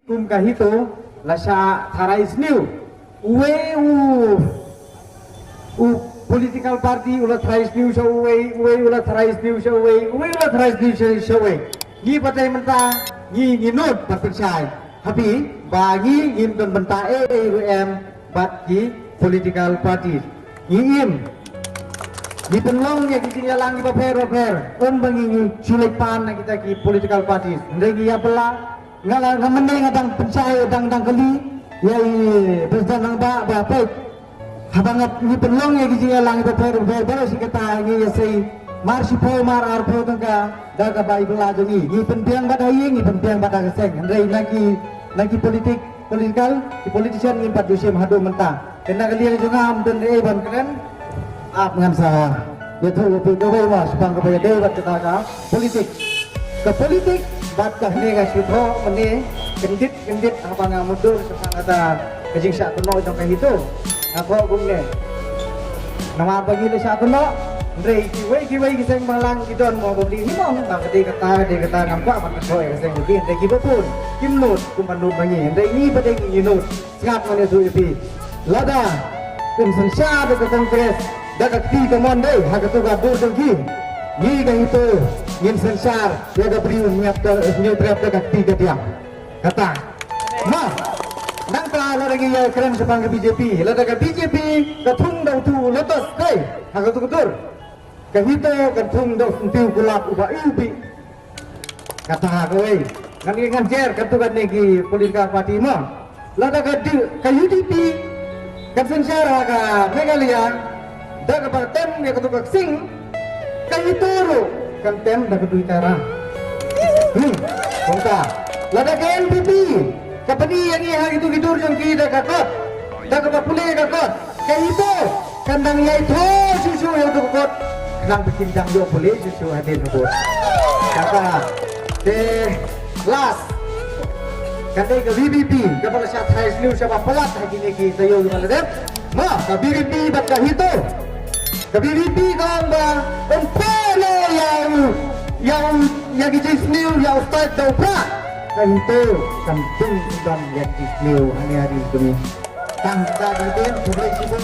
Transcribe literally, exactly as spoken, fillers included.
Kum ka HITO la shah tharai sniew. Uwei u, u political party u la tharai sniew sha uwei, uwei u la tharai sniew sha uwei, uwei u la tharai sniew sha, sha uwei. Ngi pat mynta ngi, ngi nud pat pynshai ha phi ba ngi ngim don bynta ei ei ruh em bad ki political party. Ngi im. Ngi pynlong ïa ki jingïalang kiba pher ba pher. Ym ba ngi, ngi shu leit pan na kita ki political parties. Hynrei ngi ïa pynlong, nga la, nga mynne nga dang pynshai, dang, dang kylli ïa i President Rangbah ba peit, haba ngi pynlong ïa ki jingïalang kiba pher ba pher, baroh shi katta ngi ïa sei mar shiphew mar arphew tyngka da kaba i bylla jong ngi. Ngi pynbiang bad ha ïing, ngi pynbiang bad ha ka seng. Hynrei na ki, na ki politik, political, ki politician ngim pat ju shim haduh mynta. Te na ka liang jong nga ym don ei ban kren. Ap ngan sa ïathuh ïa phi kawei ma shaphang kaba ïadei bad kata ka politik. Ka politik bad kane ka shu thoh mynne kyndit kyndit haba nga mutdur shaphang kata ka jingshah kynnoh jong ka HITO. Nga thoh kumne. Namar ba ngi la shah kynnoh, hynrei kiwei kiwei ki seng bhalang ki don mo ba phi hi mo, ba ka dei kata, ka dei kata, ngam kwah ban kynnoh ïa ka seng ba phi, hynrei kiba bun kim nud kumba nud ma ngi, hynrei ngi ba dei ngi nud. Sngap ngan ïathuh ïa phi. Lada kin synshar da ka Congress da ka kti kamon dei ha kato ka dur jong ki, ngi ka HITO ngin synshar ïa ka briew hynñiewtrep da ka kti kadiang. Kata. Ma, nangta lada ngi ïa kren shaphang ka BJP, lada ka BJP ka thung da utu u lotus dei ha kato ka dur, ka HITO ka thung da u syntiew kulap uba iwbih. Kata kawei. Ngan, ngan jer katto katne ki political party mo. Lada ka di, ka UDP kan synshar ha ka Meghalaya da kaba tem ïa kato ka ksing, ka HITO ruh kan tem da kato ka ktien. Hmm. Kumta. Lada ka NPP ka pyni ïa ngi ha kito ki dur jong ki da ka kot, da kaba pule ka kot, ka HITO kan dang ïai thoh shuh shuh ïa uto u kot. Khnang ba kin dang ïoh pule shuh shuh hadien ka kot. Kata. Te last, ka dei ka VPP kaba la shah tharai sniew shaba palat ha kine ki taïew kiba la dep. Ma, ka VPP bad ka HITO. Ka VPP ka ong ba yn pynlong ïa u, ïa u, ïa ki jingsniew, ïa u state da u prah. Ka HITO kan dang don ïa ki jingsniew ha ne ha ri jong ngi. Tang ka dei, khublei shibun